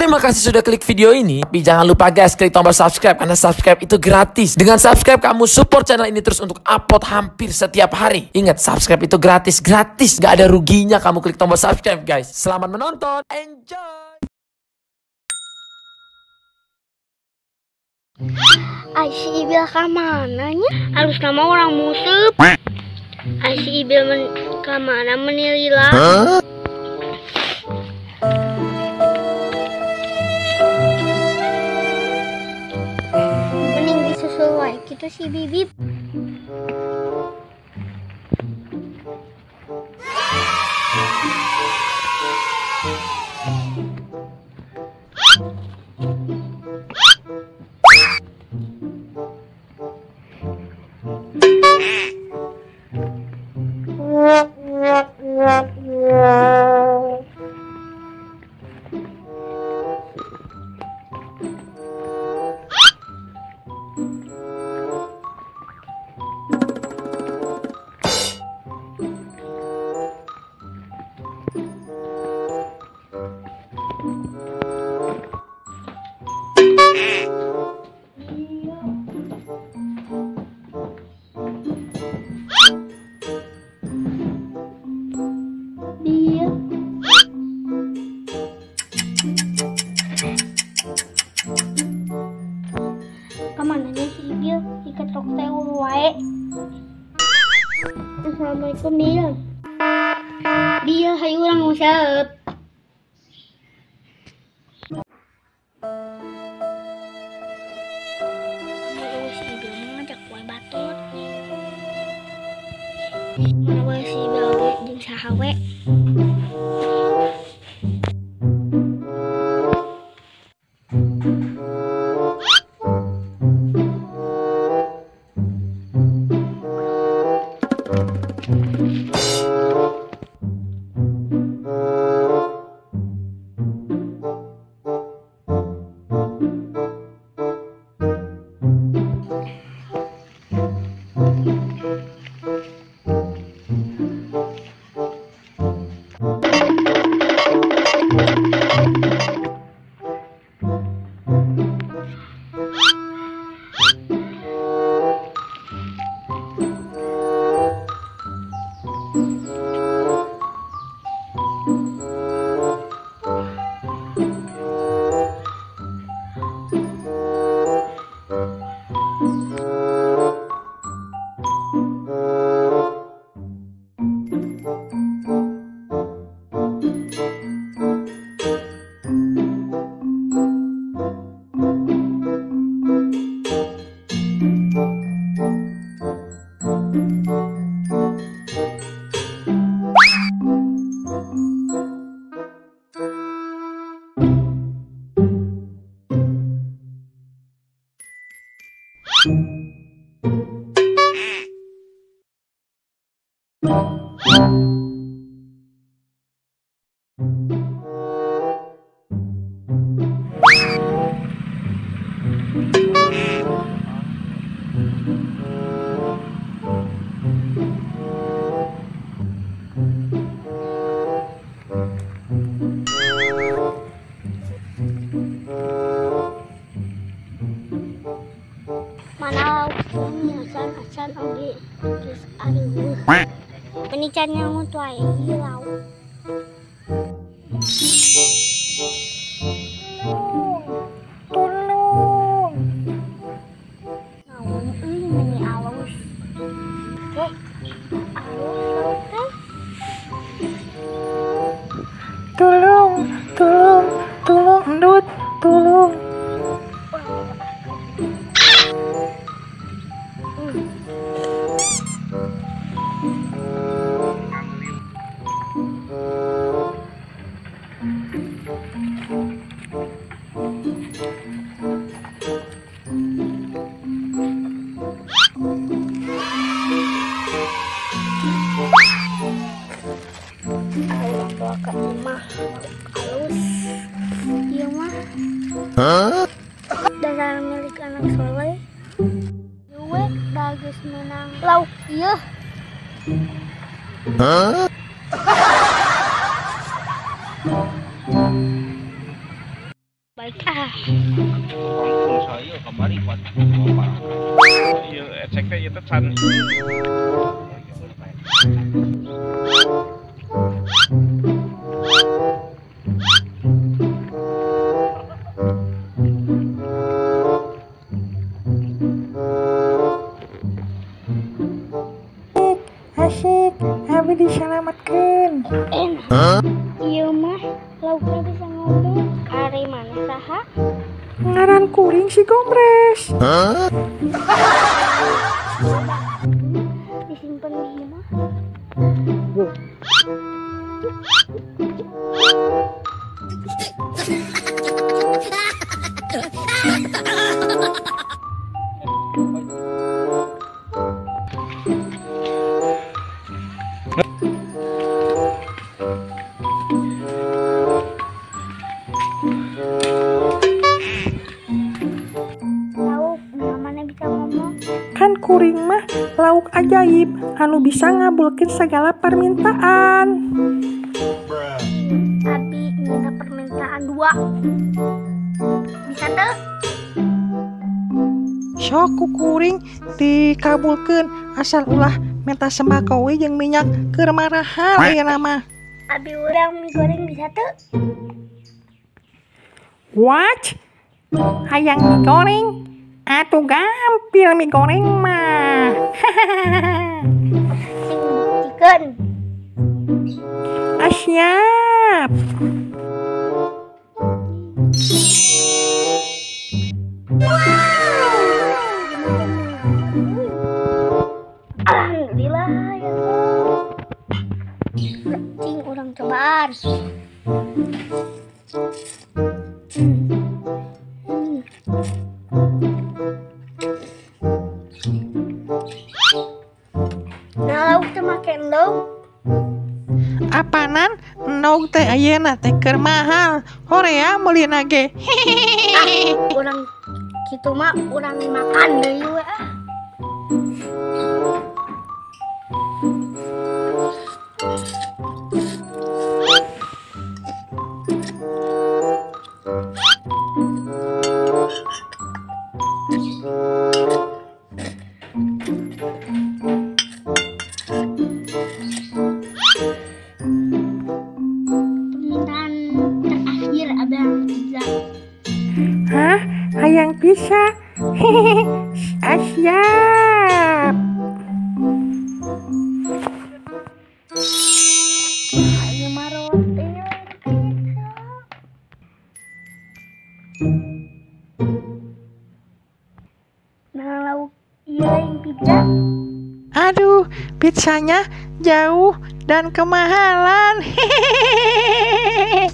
Terima kasih sudah klik video ini. Tapi jangan lupa guys, klik tombol subscribe karena subscribe itu gratis. Dengan subscribe kamu support channel ini terus untuk upload hampir setiap hari. Ingat, subscribe itu gratis, gratis. Gak ada ruginya kamu klik tombol subscribe guys. Selamat menonton, enjoy. Ai si Ibil ka mana nya? Harus nama orang musuh. Ai si Ibil ka mana menilila? Huh? Mending disusul wae kitu si Bibip. Kamananya si Ibil diketrok teh wae. Assalamualaikum Bil. Bil hayu urang nguseup. Si Ibil ngajak wae batur. Mana wae si Ibil jeung saha we. Mana acan oge geus areuweuh. Meni can nyaho tuh aya lauk. Tulung. Naon euy meni alus. Alus lauk teh. Tulung, tulung, tulung endut, tulung. Hah? Dasar milik anak soleh. Gue bagus menang lauk ieu. Hah? Baik ah. Saya kamari kuat. Ieu ecek teh ieu teh can. Asik, abi diselamatkeun. Ieu mah laukna bisa ngomong. Ari mana saha? Ngaran kuring si Gombres. Disimpen di imah. Kan kuring mah lauk ajaib anu bisa ngabulkeun segala permintaan. Abi minta permintaan 2. Bisa teu? Sok ku kuring dikabulkeun asal ulah minta sembako we jeung minyak keur marahal ayeuna mah. Abi urang mie goreng bisa teu? What? Hayang mie goreng? Atuh gampil mie goreng mah. Sing buktikeun. Ah, siap. Alhamdulillah ya Allah. Cing urang cobaan. Nah, lauk teh make endog. Apanan endog teh ayeuna teh keur mahal. Horea meulina ge. Ah, urang kitu mah urang makan deui we ah. Permintaan terakhir abang pizza. Hah? Hayang pizza? Hehehe. Ah, siap. Ayo mah roti pizza. Nah, lauk ieu lain pizza. Aduh, pizzanya jauh dan kemahalan. Hehehe.